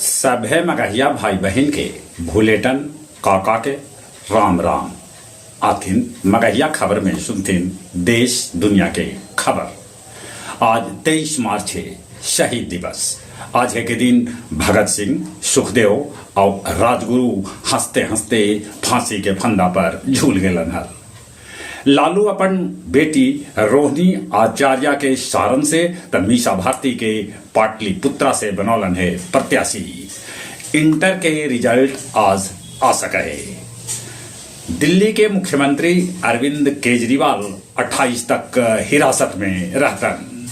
सभे मगहिया भाई बहिन के भुलेटन काका के राम राम। आथिन मगहिया खबर में सुनथिन देश दुनिया के खबर। आज 23 मार्च हे शहीद दिवस। आज हे के दिन भगत सिंह, सुखदेव आउ राजगुरु हँसते-हँसते फांसी के फंदा पर झूल गेलन हल। लालू अपन बेटी रोहिणी आचार्या के सारण से त मीसा भारती के पाटलिपुत्रा से बनौलन हे प्रत्याशी। इंटर के रिजल्ट आज आ सकऽ हे। दिल्ली के मुख्यमंत्री अरविंद केजरीवाल 28 तक हिरासत में रहतन।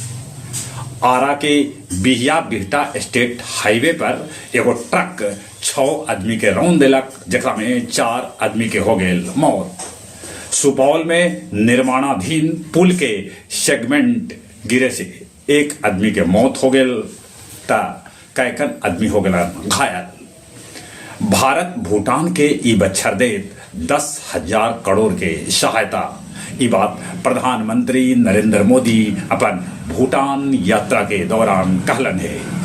आरा के बिहिया बिहटा स्टेट हाईवे पर एगो ट्रक छौ अदमी के रौंद देलक, जेकरा में चार अदमी के हो गेल मौत। सुपौल में निर्माणाधीन पुल के सेगमेंट गिरे से एक अदमी के मौत हो गेल त कैकन अदमी हो गेलन घायल। भारत भूटान के ई बच्छर देत 10,000 करोड़ के सहायता। ई बात प्रधानमंत्री नरेंद्र मोदी अपन भूटान यात्रा के दौरान कहलन हे।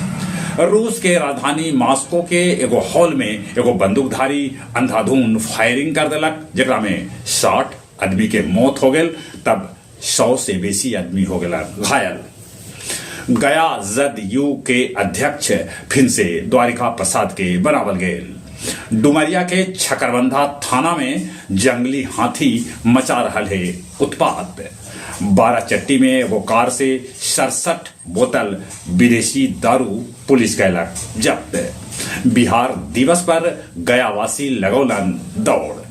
रूस के राजधानी मास्को के एगो हॉल में एगो बंदूकधारी अंधाधुंध फायरिंग कर देलक, जेकरा में 60 आदमी के मौत हो गेल, तब 100 से बेसी आदमी हो गेलन घायल। गया जदयू के अध्यक्ष फिन से द्वारिका प्रसाद के बनावल गेल। डुमरिया के छकरबंधा थाना में जंगली हाथी मचा रहल हे उत्पात। बाराचट्टी में एगो कार से 67 बोतल विदेशी दारू पुलिस कैलक जब्त। बिहार दिवस पर गयावासी लगौलन दौड़।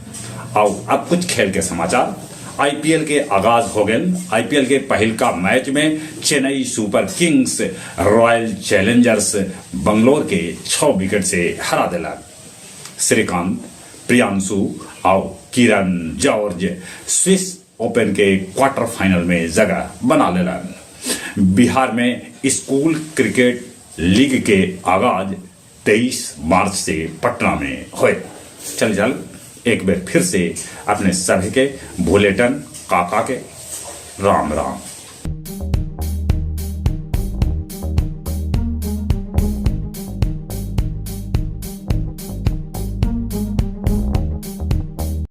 आउ अब कुछ खेल के समाचार। आईपीएल के आगाज हो गेल। आईपीएल के पहिलका मैच में Chennai Super Kings Royal Challengers Bangalore के 6 विकेट से हरा देलक। श्रीकांत, प्रियांशु आउ किरण जॉर्ज स्विस ओपन के क्वार्टर फाइनल में जगह बना लेलन। बिहार में स्कूल क्रिकेट लीग के आगाज 23 मार्च से पटना में होए। चल चल एक बेर फिर से अपने सभी के भुलेटन काका के राम राम।